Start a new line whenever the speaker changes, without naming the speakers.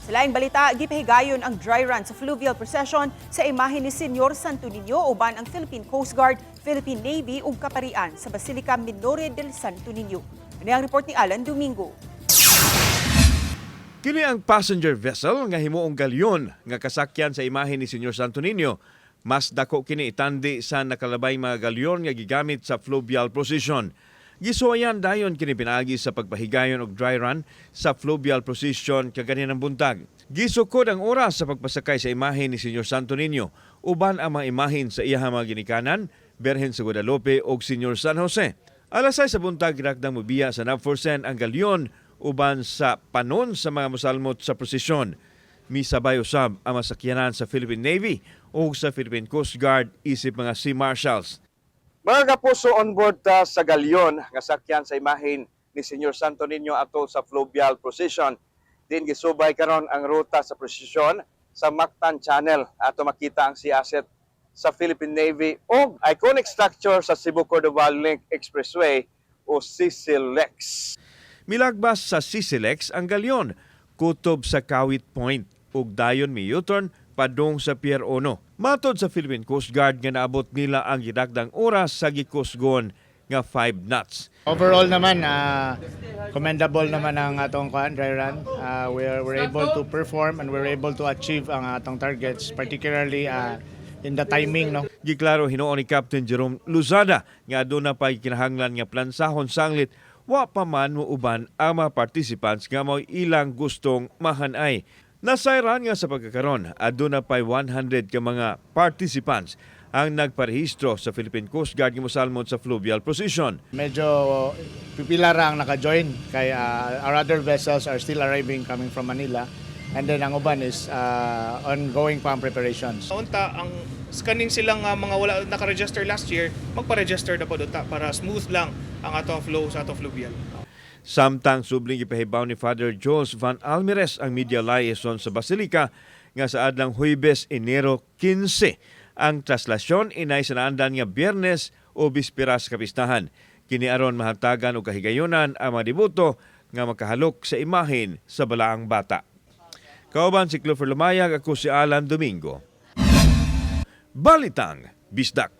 Sa laing balita, gipahigayon ang dry run sa fluvial procession sa imahe ni Senyor Santo Niño uban ang Philippine Coast Guard, Philippine Navy ug Kaparian sa Basilica Minore del Santo Niño. Ani ang report ni Alan Domingo.
Kini ang passenger vessel nga himuong galyon nga kasakyan sa imahe ni Senyor Santo Niño. Mas dako kini itandi sa nakalabay mga galyon nga gigamit sa fluvial procession. Gisuwayan dayon kini pinaagi sa pagpahigayon og dry run sa fluvial procession kaganinang buntag. Gisukod ang oras sa pagpasakay sa imahe ni Senyor Santo Niño uban ang mga imahen sa iyang mga ginikanan, Berhen sa Guadalupe ug Senyor San Jose. Alas 6 sa buntag, gitakdang mobiya sa Navforsen ang galyon uban sa panon sa mga musalmot sa prosesyon. Misabay usab ang masakyanan sa Philippine Navy ug sa Philippine Coast Guard isip mga sea marshals.
Mga kapuso, on board ta sa galyon nga sakyan sa imahen ni Senyor Santo Niño ato sa fluvial procession. Din gisubay karon ang ruta sa procession sa Mactan Channel. Ato makita ang sea asset sa Philippine Navy o iconic structure sa Cebu Cordova Link Expressway o CCLEX.
Milagbas sa CCLEX ang galyon, kutob sa Kawit Point ug dayon mi U-turn padung sa Pier 1. Matod sa Philippine Coast Guard nga naabot nila ang gitakdang oras sa gikusgon nga 5 knots.
Overall naman, commendable naman ang atong kuan dry run. We're able to perform and we're able to achieve ang atong targets, particularly in the timing, no?
Giklaro hinuon ni Captain Jerome Luzada nga aduna pay kinahanglan nga plansahon sanglit wa pa man muuban ang mga participants nga mao ilang gustong mahanay. Nasayran nga sa pagkakaron aduna pay 100 ka mga participants ang nagparehistro sa Philippine Coast Guard nga mosalmot sa fluvial procession.
Medyo pipila ra ang naka-join kay our other vessels are still arriving, coming from Manila. And then ang uban is ongoing pa ang preparations.
Unta ang kaning silang mga wala naka-register last year, magpa-register na pod unta para smooth lang ang atong flow sa atong fluvial.
Samtang subling gipahibaw ni Father Jules Van Almires, ang media liaison sa Basilica, nga sa adlang Huwebes, Enero 15 ang traslasyon inay sa naandan nga Biyernes o bispera sa kapistahan. Kini aron mahatagan og kahigayonan ang mga deboto nga makahalok sa imahen sa Balaang Bata. Kauban si Clover Lumayag, ako si Alan Domingo. Balitang Bisdak.